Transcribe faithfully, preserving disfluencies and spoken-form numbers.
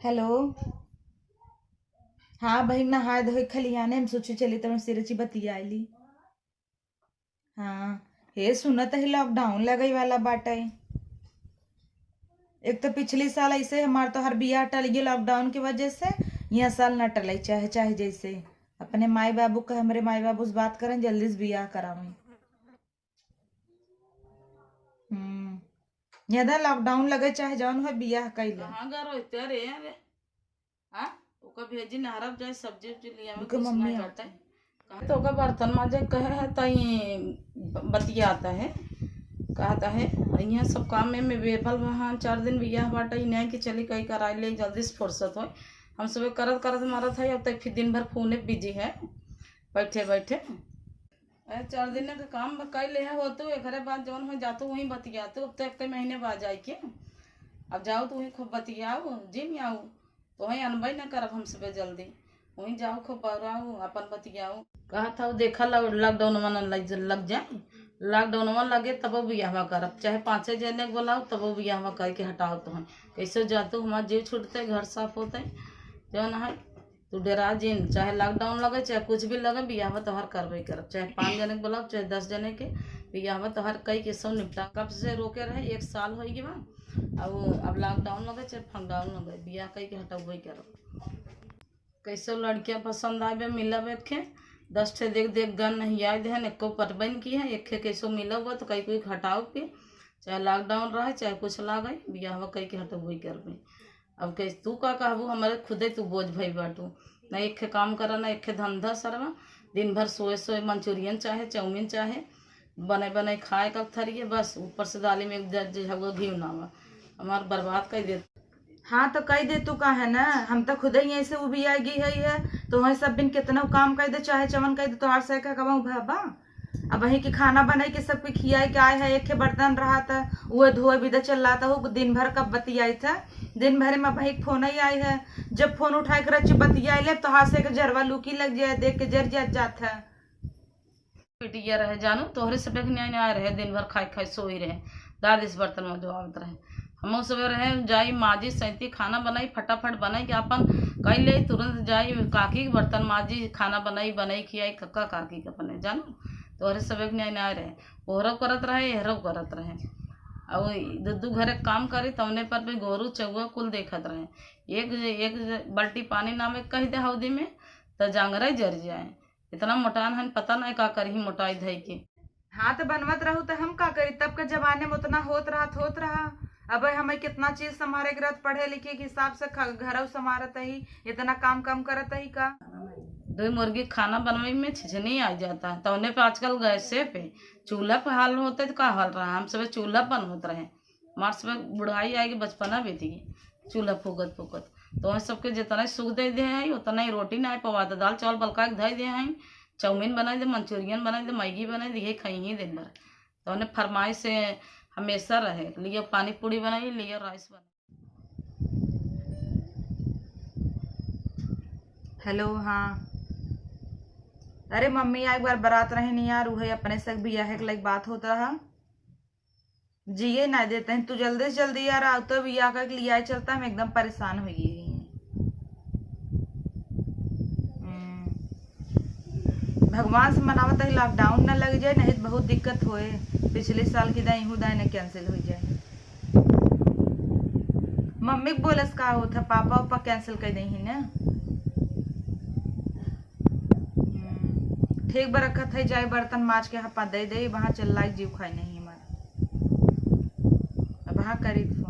हेलो। हाँ बहिन, नहाए धोए खलिहाने हम सोचे चली तब सिरची बतियाइली। हाँ, हे सुनत ही lockdown लगई वाला बाटे। एक तो पिछली साल ऐसे हमार तोहर बियाह टल गई lockdown की वजह से, यह साल न टले, चाहे चाहे जैसे। अपने माई बाबू का, हमरे माई बाबू से बात करें, जल्दी से बियाह करावें। हम्म, यदा lockdown लगे चाहे जौन हो, बियाह कई ले। कहाँ गा रहते रे, अरे? हाँ? ओका भेजी नहरब जाए, सब्जी उब्जी लियावे, ओके कुछ मम्मी नहीं आ- करते। कहाँ तो ओका बर्तन माजे कहे है, तई ब-, बतियाता है, कहता है, यहाँ सब काम में, में बेफल वहाँ चार दिन बियाह बाटे, ई नहीं कि चली कहीं कराई ले, जल्दी से फुर्सत होए। हम सुबह करत करत मरत है, अब तक फिर दिन भर फोने busy है, बैठे बैठे। अरे, चार दिन के काम ब-, कई ले हो तो, एकरे बाद जौन हो जातो वहीं बतियातो, अब तो एक महीने बाद जाए के। अब जाओ तो वहीं खूब बतियाओ, जिम आओ, तो वहीं अनबई न करब हम सुबह जल्दी, वहीं जाओ खूब बौराओ, अपन बतियाओ। कहा था, देखा लग-, lockdown में न लग, लग जाए, lockdown में लगे तब बियाहवा करब, चाहे पाँचे जने के बुलाओ तब बियाहवा करके हटाओ तो हैं। कैसे जातो हमार जीव छूटते, घर साफ होते, जौन है। तू डेरा जिन, चाहे lockdown लगे, चाहे कुछ भी लगे, बियाह में तोहार करबे करब। चाहे पाँच जने के बुलाओ, चाहे दस जने के, बियाह में तोहार कई के सब निपटा। कब से रोके रहे, एक साल होई गवा। अब, अब lockdown लगे, चाहे फंगडाउन लगे, बियाह कई के हटबे करब। कैसो लड़कियां पसंद आवे, मिलब एक खे, दस ठे देख देख गन नहीं आए देहन, एको पटबन की है, एक खे कैसो मिलब तो कई कोई घटाओ के, चाहे lockdown रहे, चाहे कुछ लागे, बियाह कई के हटबे करबे। अब कह, तू का कहबू, हमारे खुदे तू बोझ भई बाटू। ना एक खे काम करा, ना एक खे धंधा सरवा। दिन भर सोए सोए मंचूरियन चाहे, चाउमीन चाहे, बने बने खाए का थरिए, बस ऊपर से दाली में एक ज-, ज-, झगुआ घी ना हुआ। हमार बर्बाद कर दे। हाँ, तो कह दे तू का है ना, हम तो खुदे ही ऐसे उबिया गई है, है। तो वही सब बिन कितना काम कर दे, चाहे चमन कर दे, तोहार से का कबहूँ भबा? अब वही के खाना बनाई के सबके खियाई के आए है, एक खे बर्तन रहा था, वो धोए बिदा चल रहा था, वो दिन भर कब बतियाई था, दिन भर में वही फोन ही आई है। जब फोन उठाए के रच बतियाई ले, तो हाथ से के जरवा लूकी लग जाए, देख के जर जात जात है। पिटिया रहे जानू, तोहरे से बेख न्याय न्याय रहे, दिन भर खाई खाई सोई रहे, दादी से बर्तन मजवावत रहे। हमहू सबे रहे, जाई माजी सैती, खाना बनाई, फटाफट बनाई के अपन कई ले, तुरंत जाई काकी के बर्तन माजी, खाना बनाई, बनाई खियाई कक्का काकी के अपने, जानू, तोहरे सबे के न्याय न्याय रहे। ओहरो करत रहे, एहरो करत रहे। और दू दू घरे काम करी, तवने पर भी गोरू चौवा कुल देखत रहे। एक, एक बाल्टी पानी नामे कह दे हौदी में, त जांगरे जर जाए। इतना मोटान हन, पता नहीं का करही मोटाई धई के। हाँ, तो बनवत रहू तो हम का करी? तब के जमाने में उतना होत रहा, होत रहा। अब हमें कितना चीज संभारे के रहत, पढ़े लिखे के हिसाब से ख-, घरौ संभारत ही, इतना काम कम करत ही का? दो मुर्गी खाना बनवे में छिछनी आ जाता है, तौने पे आजकल गैसे पे, चूल्हा पे हाल होते तो का हाल रहा? हम सब चूल्हा बनवत रहे, हमार सब बुढ़ाई आएगी, बचपना बीती चूल्हा फूकत फूकत। तो वह सबके जितना ही सुख दे दे हैं, उतना ही रोटी ना पवाता, दाल चावल बलका के धई दे हैं, चाउमीन बनाई दे, मंचूरियन बनाई दे, मैगी बनाई दे, यही खाई ही दिन भर। तो उन्हें फरमाइश से हमेशा रहे, लियो पानी पूरी बनाई, लियो राइस बनाई। हेलो, हाँ। अरे मम्मी, एक बार बरात रहे नहीं यार, उहे अपने से बियाह के लायक बात होत रहा। जिए ना देते हैं, तू जल्दी से जल्दी यार आओ, तो बियाह के लिए आए चलता, हम एकदम परेशान हो गए हैं। हम्म। भगवान से मनावत है lockdown ना लग जाए, नहीं तो बहुत दिक्कत होए। पिछले साल की दाई हूँ दाई ना cancel हो जाए। मम्मी के बोलस का होत है, पापा उपा cancel कर दे ही ना। हम्म, ठीक बा, रखत है, जाए बर्तन माज के हपा दे दे, वहाँ चल लाइक जीव खाई नहीं हमारा। अब वहाँ करी फोन।